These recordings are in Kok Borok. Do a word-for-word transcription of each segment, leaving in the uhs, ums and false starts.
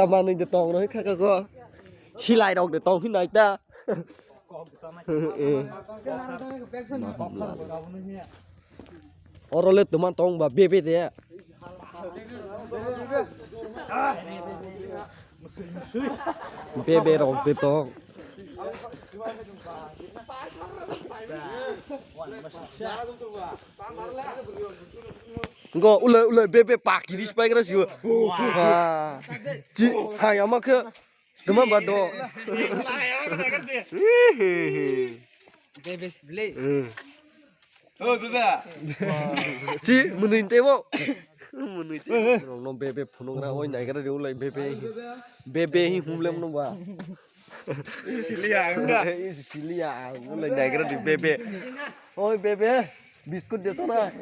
Manwi de tong rw kha kha go. Silai rok de tong phi nai ta. Oro le twma tong ba bebe de. Bebe rok de tong. Go ule ule bebe pakiris pai kra siwa. Ci ha yama khe. Tuma ba do. Bebes bele. Eh. Oh, bebe. Si, munui te bo. Munui te. No bebe phunung ra oi nai kra riu lai bebe. Bebe hi humlem no ba. Isi liya, enggak. Isi siliya, ulai nai kra di bebe. Oi bebe, biscuit de sana.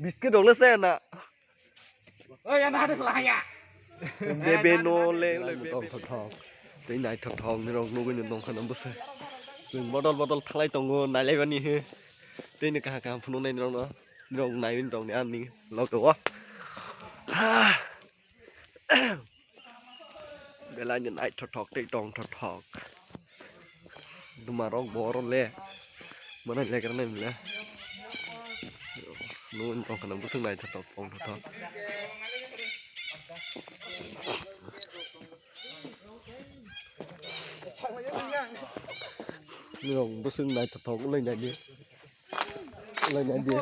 Biscuit dong le sana. Oi, ana hade salah ya. Bebe no le, le bebe. Tong thok thok. Tei nai thok thok ni rok nugui ni tong khana bwsai. Chwng bodol bodol thalai tongo, nai lai bani he. Tei ni kaha kaha phunuk nai ni rok no. Ni rok nai ni rok ni ani. Lok o. Ah. Belai ni nai thok thok tei tong thok thok. Duma rok bo oro le. Mana le kra nai le. Nugui tong khana bwswk nai thok thok tong thok thok. Nurok bwswk nai thok thok ulai nai di. Ulai nai di.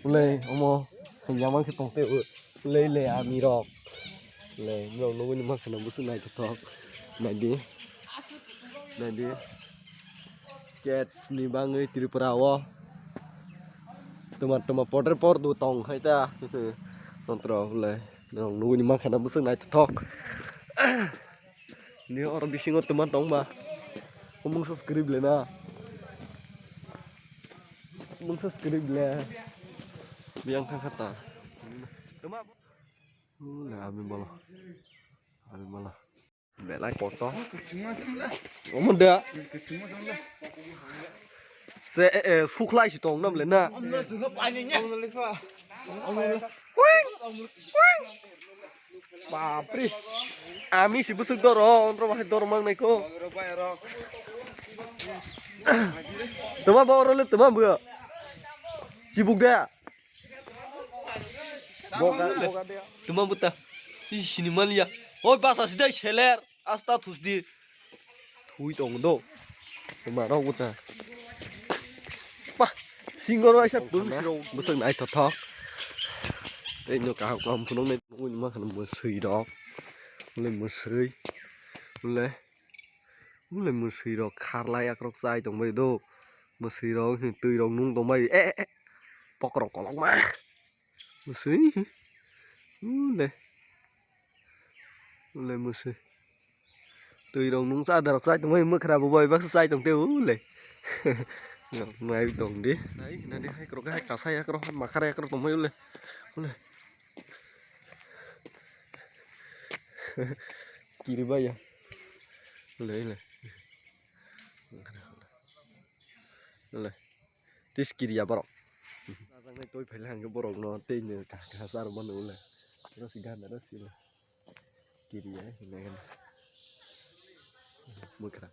Ulai omo hinjak man khe tong tei ulai le ami rok. Ulai norok nugui ni man khana bwswk nai thok thok. Nai di. Nai di. Cats ni bangwi Tripura o. Tuma tuma porder por du tong khai ta. Nontro ulai norok nugui ni man khana bwswk nai thok thok. Ni oro bisingo tuma tong ba. Mungsa script le na. Mungsa script le. Biang kha kha ta. Tuma. Ule ami bolo. Ami bolo. Belai poto. Omo da. Se, eh, eh, sukhlai si tong nam le na. Bapre. Ami si bwswk doro, ontro bahai doro mang nai ko. Tama ba oro le tama bwa. Sibuk da. Boga, boga de. Tama buta. Ih, sini maliya. Oi, basa sidai seler. Asta thusdi. Thui tong do. Tuma rok buta. Pah, singor waisa tun siro. Bwswk nai thok thok. Tei no kaham kaham phunuk nai. Uni ma khana mwswi rok. Ule mwswi. Ule. Ule mwswi rok kharlai akrok chai tong bai do. Mwswi rok twi rok nung tong bai. Eh, eh, eh. Pokrok kolok ma. Mwswi. Ule. Ule mwswi. Twi rok nung cha darok chai tong bai mwkhra bo bai baksa chai tong te ule. Nai tong di. Nai nani hai krok hai kasai akrok makhara akrok tong bai ule. Ule. Kiri bai ya. Ule ule. Ule. Tis kiriya borok. Najak nai toi phaila hangke borok no tei no kaham kaham charo mano le. Ro si gana ro si le. Kiriya hinai gana. Mukra.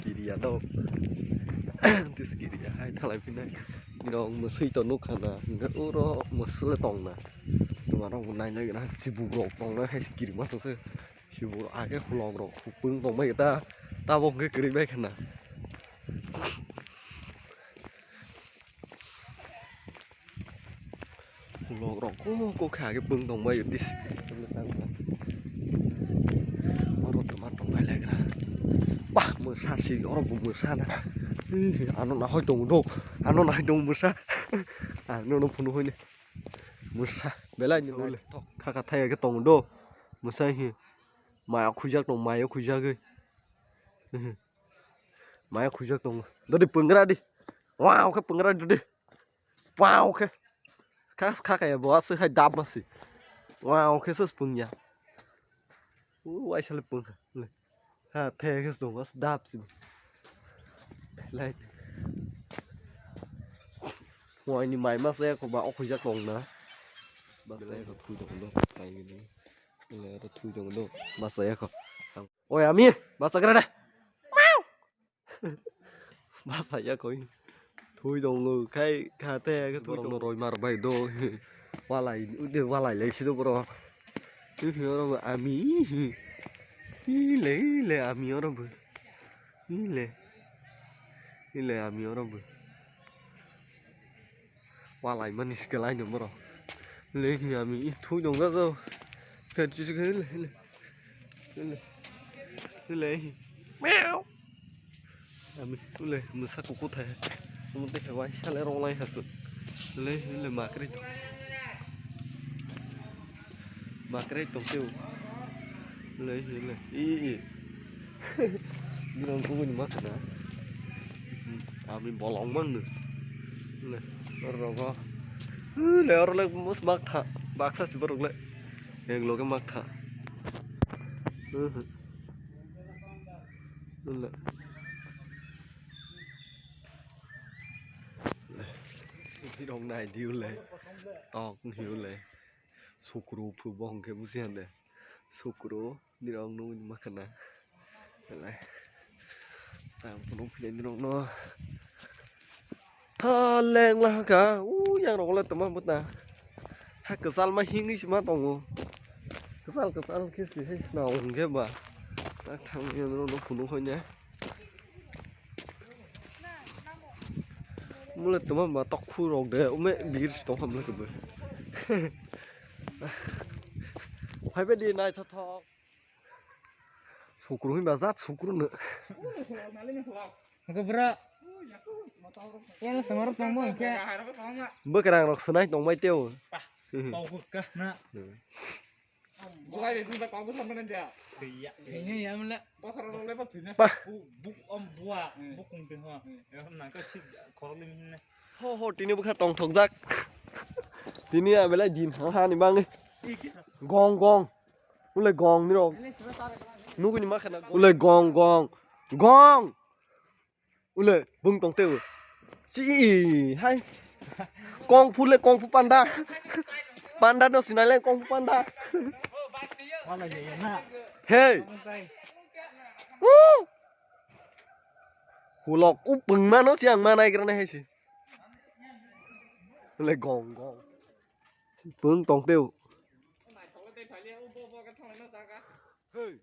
Kiriya do. Tis kiriya hai thalai phinai. Nirok mwswi to nukha na. Hingke uro mwsle tong na. Tuma rok nai nai gana chibuk rok tong na hai kiri mas se. Sibuk age khulok rok hupung tong bai ta. Tabok hingke kwrwi bai khana. Khulok rok ko ko kha age pung tong bai dis. Oro toma tong bai lai gra. Bah mwsa si oro bo mwsa na. Ih, ano na hoi tong do. Ano na hoi tong mwsa. Ano no phunu hoi ne. Mwsa belai ni nai. Kha kha thai age tong do. Mwsa hi. Maya khujak tong, maya khujak oi. Maya khujak tong. Dodi pung gra di. Wow, khe pung gra di. Wow, khe. Kha, kha, kha, bo aswk hai dap masi. Wow, khe sus pung ya. U, waisa le pung kha. Le. Ha, the khe tong, as dap si. Lai. Wai ni mai mas le ko ba o khujak tong na. Ba le ko thui tong do. Kai ni. Thui tongo do. Basa ya kho. Oi, Ami, basa gra da. Basa ya kho. Thui tongo, khai, kha te, khe thui tongo. Roi mar bai do. Walai, ude walai lai sido bro. Oro bo Ami. Ile, ile, Ami oro bo. Ile. Ile, Ami oro bo. Walai mani sikalaino borok. Le hi Ami i thui dong jago. Khe chisi khe le, le. Le. Le hi. Miau. Ami le mwsa kuku thai. Omo tei khe waisa le rong lai hasu. Le hi le makri. Makrai tongteo. Lei, lei. I, i. Nirok nugui ni ma khna. Ami bolong mang no. Le, oro rogo. Le, oro le mus mak tha. Baksa si borok le. Eng loge mak tha. Le. Nirok nai diu le. Tok hiu le. Sukru phu bo hwnkhe busi hande. Sukru nirok nugui ma khna. Belai. Tang phunuk philai nirok no. Ha leng la ka. U yang rok le tama buta. Ha kwchal ma hingwi sima tongo. Kwchal kwchal khe si hai sna hwnkhe ba. Tak thang yang rok no phunuk hoi ne. Mole toma ba tok khu rok de, ume bigir si tong hamle kebo. Phaibe di nai tho tho. Sukru hin ba jat sukru no. Ko bra. Ya na tomar tong mo ke. Bekerang rok sunai tong bai teo. Tau ka na. Bukai de thumsa kok bwsa mane dia. Thwiya. Thwiya ya mle. Bosor rok le bo thwina. Bah. Bu, bu, om bua, bu kung te ho. Ya ham nang ka sik khorok le mine. Ho, ho, tini bwkha tong thok jak. Tini a belai din ha ha ni bang. Gong, gong. Ule gong ni rok. Nugui ni ma khana. Ule gong, gong. Gong. Ule bung tong teo. Si hai. Kong fu le kong fu panda. Panda no sinai le kong fu panda. Hey. Woo. Hulok u pung mano si ang manai gra na hai si. Ule gong gong. Bung tong teo. Hey.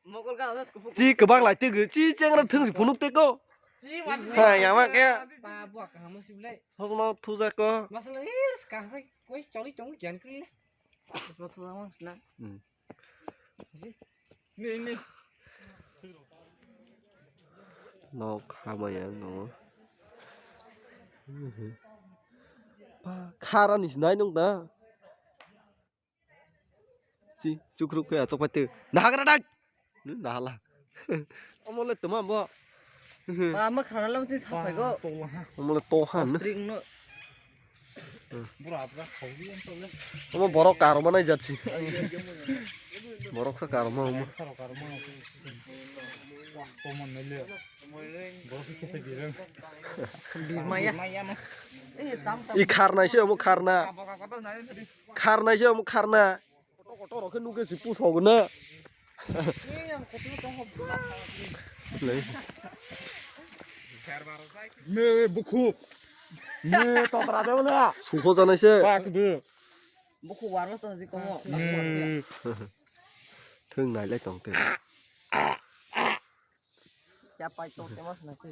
Mokol ka awas kuphuk. Chi kwbak lai twi gwi, chi chengra thwng si phunuk tei ko. Chi mas. Ha, ya ma khe. Pa buak kaham si blai. Hosma thuja ko. Masala is ka sai koi choli chong gian kri le. Hosma thuja mas na. Hmm. Ni, ni. Nok hama yang no. Pa khara ni sinai nung da. Si, chukruk khe achuk pai twi. Nahagra dai. Nahala. Omo le toma bo. Ba ma khana lam si sapai go. Omo le to han. String no. Bura bura khawli ang to le. Omo borok karma nai jat si. Borok sa karma omo. Karma. Wah, to man le. Borok khe birang. Birmaya. I kharnai se omo kharna. Kharnai se omo kharna. Kotor kotor rok khe nugui si pusogna. Lei. Me bukhu. Me totra de na. Sukho janai se. Pak de. Bukhu warma to ji komo. Thwng nai lai tong te. Ya pai to te mas na te.